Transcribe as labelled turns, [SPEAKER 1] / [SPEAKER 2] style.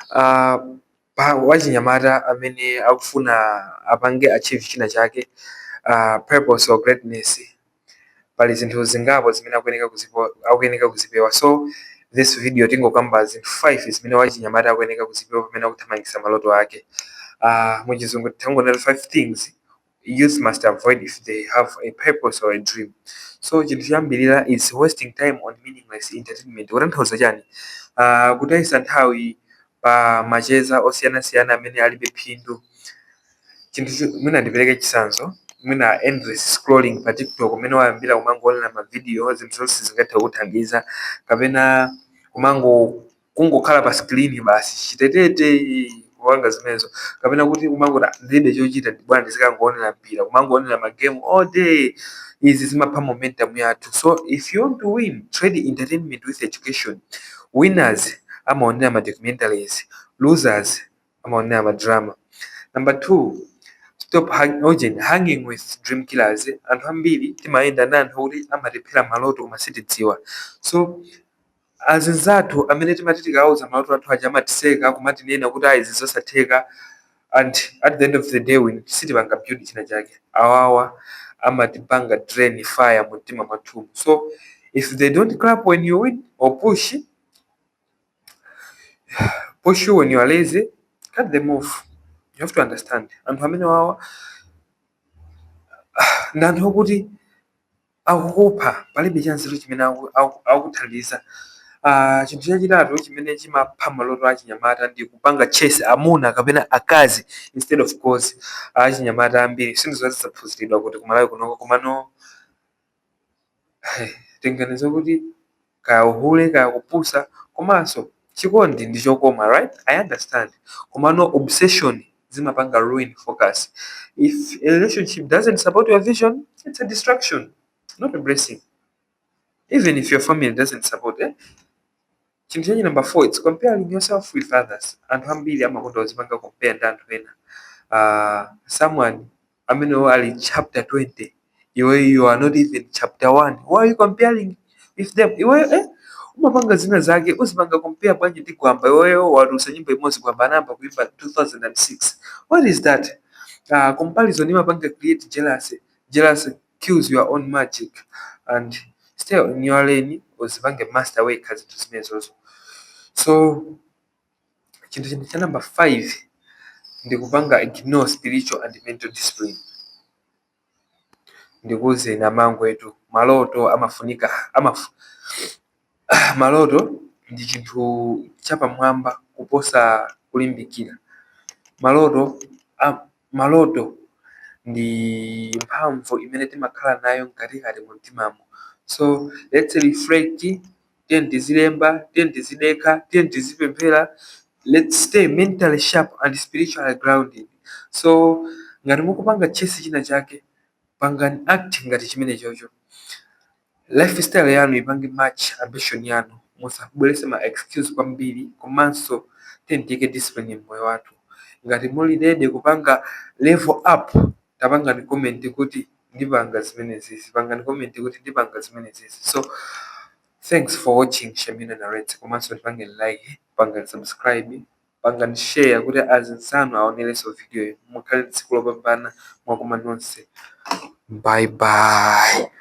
[SPEAKER 1] Pa wachinyamata amene akufuna apange achieve china chake, purpose or greatness, pali zinthu zingapo zimene akuyeneka kuzipewa. So this video tingokamba zinthu 5 zimene wachinyamata akuyeneka kuzipewa pamene akuthamangitsa maloto ake. Muchizungu tingonena 5 things youth must avoid if they have a purpose or a dream. So chinthu choyambirira is wasting time on meaningless entertainment. Kutanthauza chani? Kutayisa nthawi pa macheza osiyanasiyana amene alibe phindu. Chinthu mwina ndipereke chitsanzo, mwina endless scrolling pa TikTok, umene wayambira kumangoonera ma video, zinthu zonse zingathe kuthandiza, kapena kumango kungokhala pa screen basi chitetete kupanga zimenezo, kapena kuti kumangoti, "Ah, ndilibe chochita, bwana, ndizikangoonera mpira," kumangoonera ma game all day. Izi zimapha momentum yathu. So if you want to win, trade entertainment with education. Winners amaonera ma documentaries, losers amaonera ma drama. Number two, stop hanging with dream killers. Anthu ambiri timayenda ndi anthu okuti amatiphera maloto koma sitidziwa. So azinzathu amene timati tikawauza maloto athu aja amatiseka, kumatinena kuti ayi, izi zosatheka, and at the end of the day we sitipanga build china chake. Awawa amatipanga drain fire mu mtima mwathu. So if they don't clap when you win or push you when you are lazy, cut them off. You have to understand, anthu amene wawa ndi anthu okuti akukupha, palibe chanzeru chimene akuthandiza. Chinthu chachitatu chimene chimapha maloto achinyamata ndi kupanga chase amuna kapena akazi instead of goals. Achinyamata ambiri sindizozaphunziridwa kuti kumalawi kunoko, komano tinganize kuti kaya uhule, kaya kupusa, komanso chikondi ndi chokoma, right? I understand, komano obsession zimapanga ruin focus. If a relationship doesn't support your vision, it's a distraction, not a blessing, even if your family doesn't support, eh? Chinthu chachi number four, it's comparing yourself with others. Anthu ambiri amakonda kuzipanga compare ndi anthu ena. Someone amene ali chapter 20, iwe you are not even chapter 1. Why are you comparing with them? Iwe, eh, umapanga zina zake, uzipanga compare bwanji ndi Gwamba? Iweyo watulutsa nyimbo imodzi, Gwamba anayamba kuimba 2006. What is that? Comparison imapanga create jealousy. Jealousy kills your own magic. And stay in your lane, uzipange master wekha zinthu zimenezozo. So chinthu cha number 5 ndi kupanga ignore spiritual and mental discipline. Ndikuwuzeni amangwetu, maloto amafunika maloto ndi chinthu chapamwamba kuposa kulimbikira. Maloto ndi mphamvu imene timakhala nayo mkatikati mu mtimamo. So let's reflect. Tiye tizilemba, tiye tizidekha, tiye tizipemphera. Let's stay mentally sharp and spiritually grounded. So ngati mukupanga chase china chake, pangani act ngati chimene chocho. Lifestyle yanu ipange match ambition yanu. Musabwerese ma excuse kwambiri, komanso tiye tiyike discipline mmoyo wathu. Ngati muli ready kupanga level up, tapangani comment kuti ndipanga zimenezi, pangani comment kuti ndipanga zimenezi. So thanks for watching Shamina Narrates. Komanso tipangeni like, pangani subscribe, pangani share kuti azinzanu aonerenso video. Mukhale tsiku lopambana, mwakoma nonse. Bye bye.